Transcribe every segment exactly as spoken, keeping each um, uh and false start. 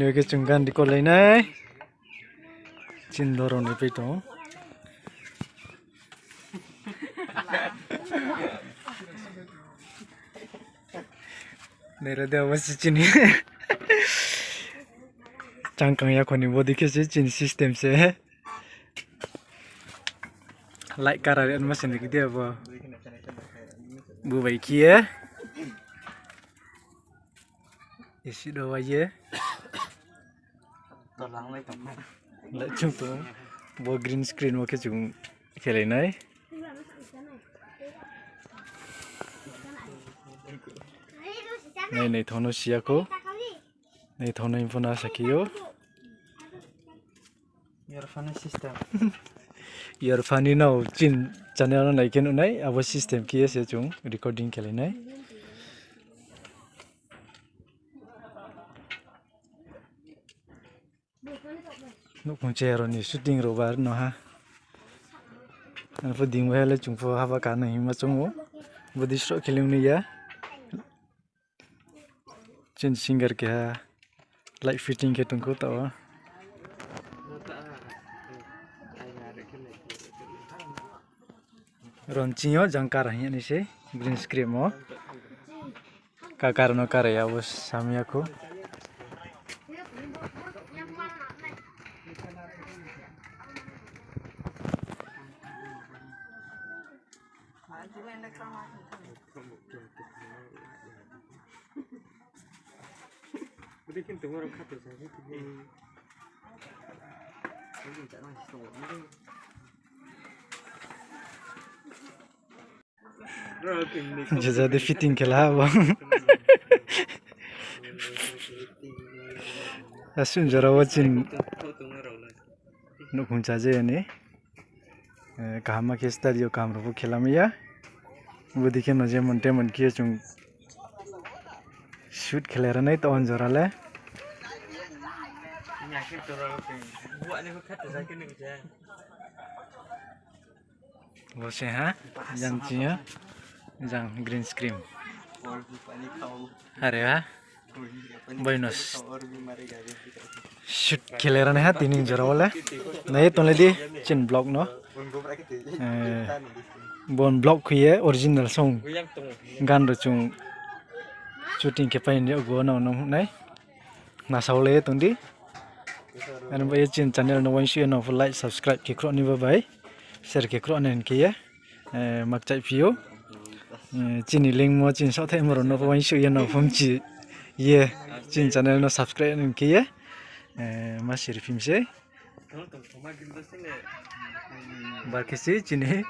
Yo khe chung gan record lai nai. Chini dorao ni pai tong. Nai ra de, abo se chini. Changkang yakho ni body khe se chini system se. Light kara ri anma se ni khe de abo. Bo bai khe ye. Isi do wa ye. Light chung tong. Bo green screen wo khe chung khelai nai. Nai, naithao no si ya kho. Naithao nai pho no asa khe ou. Your funny system. Your funny no chini channel no nai khe nuh nai, abo system khe ye se chung recording khelai nai. Nouhkhong chaya rao ni shooting rao bar no ha. Ang pho ding bai ha le chung pho haba ka nai hingma choung ou. Body sroh khe le ong nai ya. Chini singer keha light fitting khe tong kho taoh wo. Ron ching yo jang kara hing ya ni se green screen wo. Kakar no kara ya bo sam ya kho. Jeja de fitting khe la ha bo. Asun jora wo chini nouhkhong chaja ya ni. Eh, kaham khe study yo kaham rao pho khe lamai ya. Body khe no jemon temon khe chung shoot khelai ra nai taoh wo jora le. Bo se ha, jang ching yo, jang green screen. Are ha, boino shoot khelai ra nai ha tini jora wo le. Nai ye tonglai di chini vlog no. Eh, bon vlog khui ye original song gan rao chung shooting khe pai ni yag wo nang nang nai. Nasaolai ye tong di. Ano bai ye chini channel no uaingsouh ye no pho like, subscribe khe khruh ni ba bai. Share khe khruh ni hing khe ye. Eh, makchaih phi ou. Eh, chini lengmo, chini saohthaihmo rao no pho uaingsouh ye no pho mchi ye. Chini channel no subscribe ni hing khe ye. Eh, ma siri phim sei. Bar khe se chini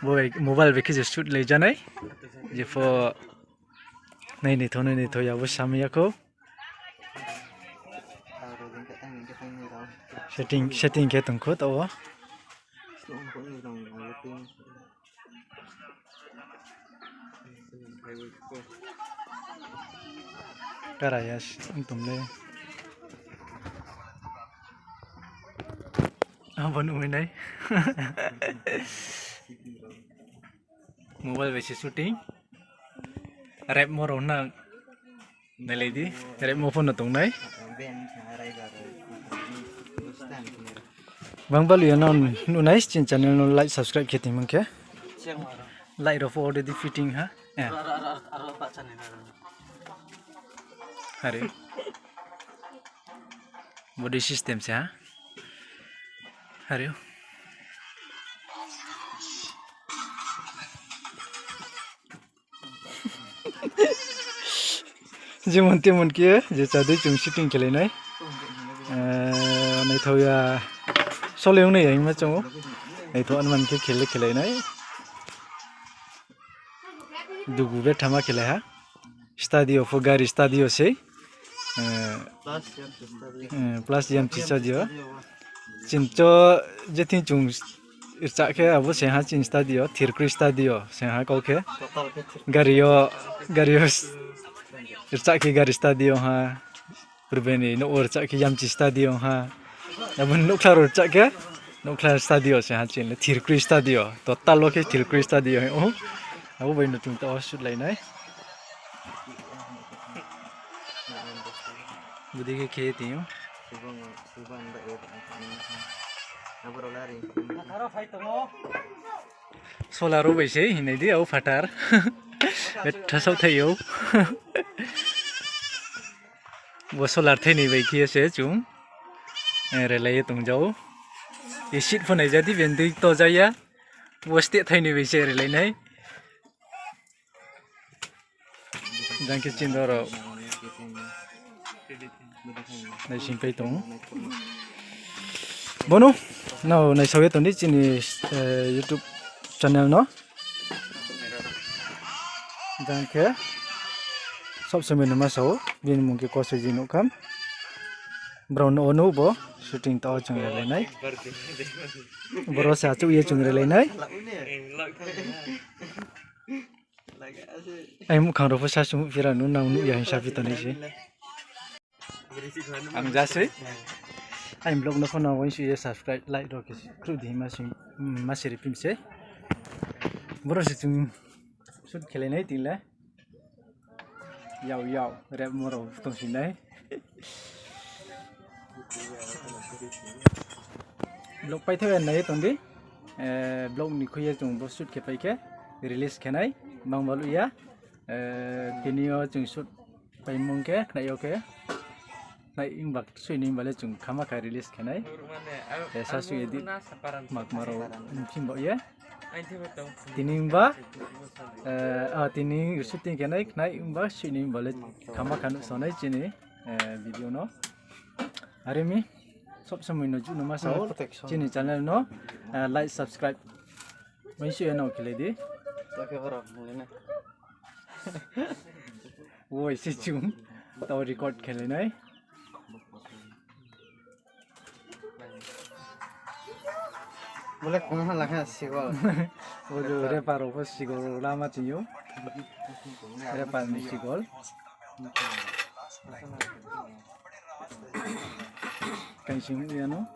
mobile, mobile bai khe se shoot lai ja nai. Jepho nai naithao, nai naithao ya bo samai ya kho. Setting, setting khe tong kho taoh wo. Kara ya s-, tong le. Abo nuh nai. Mobile bai se shooting. Repmo rao na nailai di. Repmo pho no tong nai. Bang balu ya no nuh nai chini channel no like, subscribe khe tongmang khe. Light rao pho already fitting ha. Eh. Are. Body system se ha. Are. Jemon temon khe je chadei chung shooting khelai nai. Eh, naithao ya. Sole ong nai ya hingma chung ou. Naithao anman khe khele khelai nai. Dugu bethama khelai ha. Studio pho gari studio sei. Eh, eh, plus yamchi studio. Chini cho je thing chung rchah khe abo se ha chini studio, thirkroi studio se ha kau khe. Gari yo, gari yo rchah khe gari studio ha. Purbe ni nouh wo rchah khe yamchi studio ha. Abo ni nouhkhla rao rchah khe, nouhkhla studio se ha chini le thirkroi studio. Total wo khe thirkroi studio hing ou. Abo bai no chung taoh wo shoot lai nai. Bodi khe khe tong ou. Solar rao bai se hingnai di, au phathar. Betha saoh thai ou. Bo solar thainoi bai khe ye se chung, eh, relai ye tong jao. Acid pho nai ja di, bendei to ja ya. Bo steh thainoi bai se relai nai. Jang khe chini rao naising pai tong. Bono, nrao naisao ye tong di chini, eh, YouTube channel no. Jang khe sob somoi no ma sao, bini mung khe Kosoi Ji Nouhkham. Brao no o nuh bo shooting tao chung relai nai. Boro se achouh ye chung relai nai. Ai muhkhang rao pho sa sung phira nu nang nuh ya hing sa phi tongnai se. Ang ja sei. Aini vlog no pho nang uaingsouh ye subscribe, like rao khe khruh di hing ma sing, ma siri phim se. Boro se chung shoot khelai nai tini le. Yao yao, rep mo rao tong si nai. Vlog paithaoh ya nai ye tong di. Eh, vlog ni khui ye chung bo shoot khe pai khe release khe nai, bang baluh ya. Eh, tini yo chung shoot paimung khe, khnai yo khe. Khnai himba, soini himba le chung khama kha release khe nai. Eh, sasu edit, makma rao phim baoh ye. Tini himba, eh, ah, tini shooting khe nai, khnai himba, soini himba le khama kha nuhsao nai chini, eh, video no. Are mi, sob somoi no juh no ma sao, chini channel no, eh, like, subscribe. Uaingsouh ye no khelai di. Woi, se chung tao record khelai nai. Bo le kong ha la kha sigol. Bo le rapper rao pho sigol lama tong ou. Rapper ni sigol. Kaising ya no.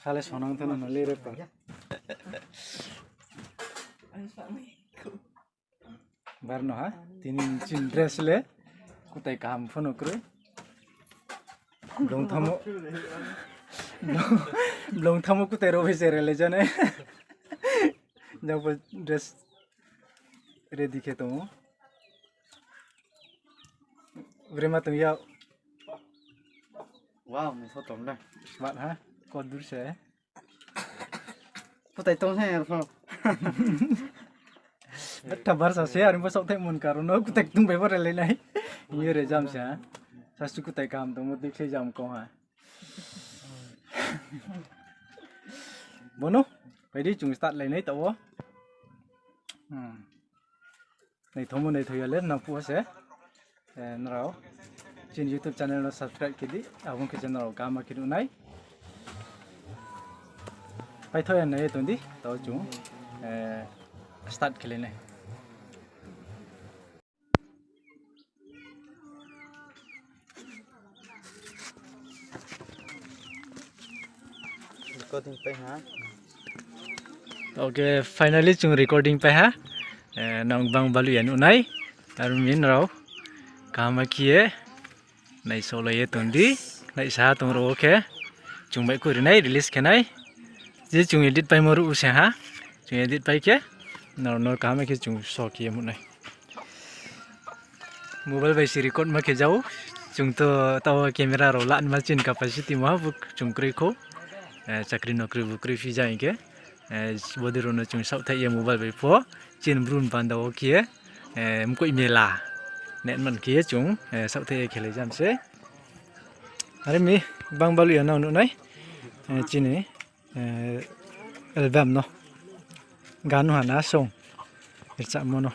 Sale sonang thano no le rapper. Bar no ha, tini chini dress le kutai kaham pho no kroi. Blong thamo, blong thamo kutai rao bai se relai ja nai. Jang bo dress ready khe tong ou. Brema tong ya. Wow, ni so tong na. Smart ha, kodur se. Kutai tong se arpho. Betha barsa se, are bo saoh thai mon karo no, kutai tong bai bo relai nai. Ye re jam se ha. Sasu kutai kaham tongmo dei khe jam kong ha. Bono, pai di chung start lai nai tao. Hmm. Naithomo naithoi ya le nang phuh se, eh, nrao chini YouTube channel no subscribe khe di, abo khe channel rao kaham khe nuh nai. Paithaoh ya nai ye tong di, tao chung, eh, start khe lai nai. Recording pai ha. Okay, finally chung recording pai ha. Eh, nang bang baluh ya nuh nai. Aro mi nrao kaham khe ye naisaolai ye tong di. Naisa tong rao khe chung baihkhouh ri nai, release khe nai. Je chung edit paimo ruh se ha. Chung edit pai khe nrao no kaham khe chung show khe ye muh nai. Mobile bai se record ma khe jao. Chung to tao camera rao lanma chini capacity ma bo chung kroi khou. Eh, chakri nokri bo kroi phi ja hing khe. Eh, bodei rao no chung saohthaih ye mobile bai pho. Chini bru ni panda wo khe ye, eh, mkoih mela. Net man khe ye chung, eh, saohthaih ye khelai jam se. Are mi bang baluh ya nang nuh nai. Eh, chini, eh, album no. Gan ha na song. Rchamo no.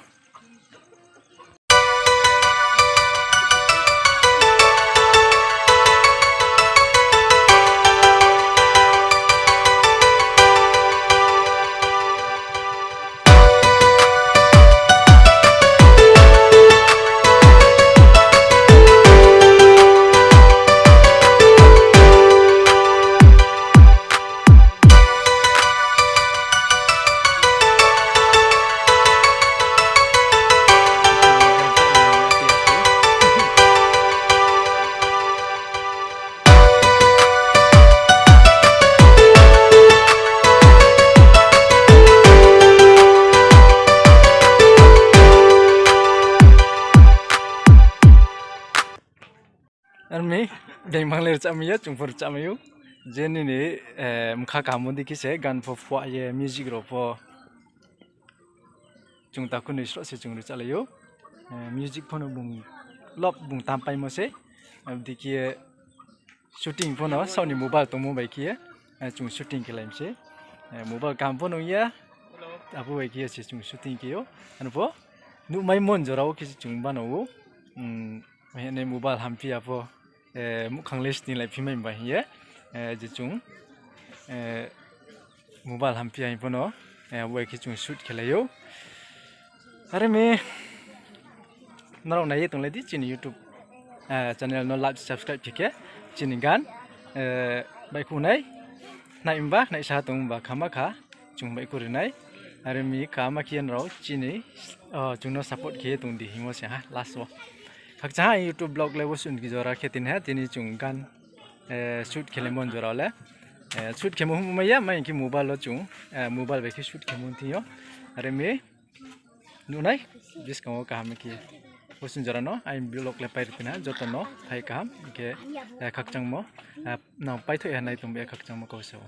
Mi, being mang le rchahmai ya, chung pho rchahmai ou. Je nini, eh, mkha kaham di khe se gan pho phuah ye, music rao pho chung takhu ni sroh se chung rchahlai ou. Eh, music pho no bung lop bung tampaimo se. Abo di khe shooting pho no saoni mobile tongmo bai khe, eh, chung shooting khe lai mi se. Eh, mobile kaham pho nung ya, abo bai khe se chung shooting khe ou. Ano pho nuhmaimo ni jora wo khe se chung bano ou. Hmm, hing ye mobile hamphi ya pho, eh, muhkhang le sning lai phi mai ba hing ye, eh, je chung, eh, mobile hamphi ya hing pho no, eh, abo bai khe chung shoot khe lai ou. Are mi, nrao nai ye tonglai di chini YouTube, eh, channel no like, subscribe khe khe, chini gan, eh, baihkhouh nai, nai mba, naisa tong mba, khama kha, chung baihkhouh ri nai. Are mi khama khe nrao chini, oh, chung no support khe ye tong di hingmo se ha, last wo. Khakchang ha YouTube vlog le bo shoot ni jora khe tini ha, tini chung gan, eh, shoot khe le mon jora le. Eh, shoot khemo mai ya, mai khe mobile wo chung, eh, mobile bai khe shoot khemo thing yo. Are mi, nuhnai, buskang wo kaham khe. Bo shoot ni jora no, aini vlog le pai ri tini ha, joto no, phai kaham, hing khe, eh, khakchangmo, eh, nang paithoh ya nai tong bi khakchangmo kau se ou.